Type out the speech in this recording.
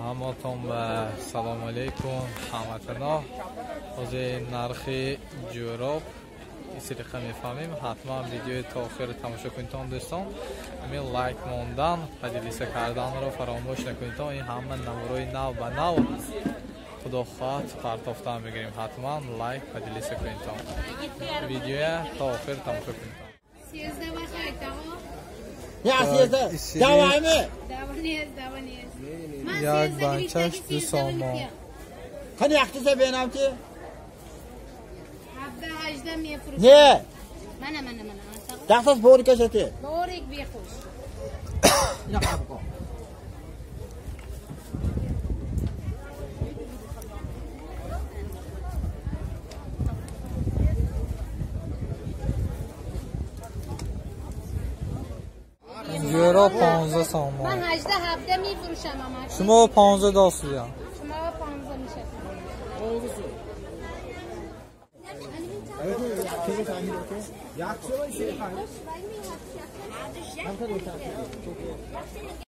Ҳаматон ба салом алейкум, ҳамватано. Ҳозир нархи ҷӯроб истириқа мефаҳмем. Ҳатман видеои то охир тамошо кунедтон, дӯстон. Ҳамин лайк мондан, поделиться карданро фаромӯш накунедтон. Ин ҳама наврои нав ба нав худо хоҳад партофтан мегирем. Ҳатман лайк, поделиться кунедтон. Видеоя то охир тамошо кунедтон. Як банчаш 2 сомон. Қани яхтиса бенам ки? Не. Мана мана мана. Дахтас борика шати. Борик бехуш. Ина қабқо. Ҷӯро 15 сомон. Ман 18 17 мефурӯшам ама. Шумо 15 достуям. Шумо 15 мешад. 15 сом.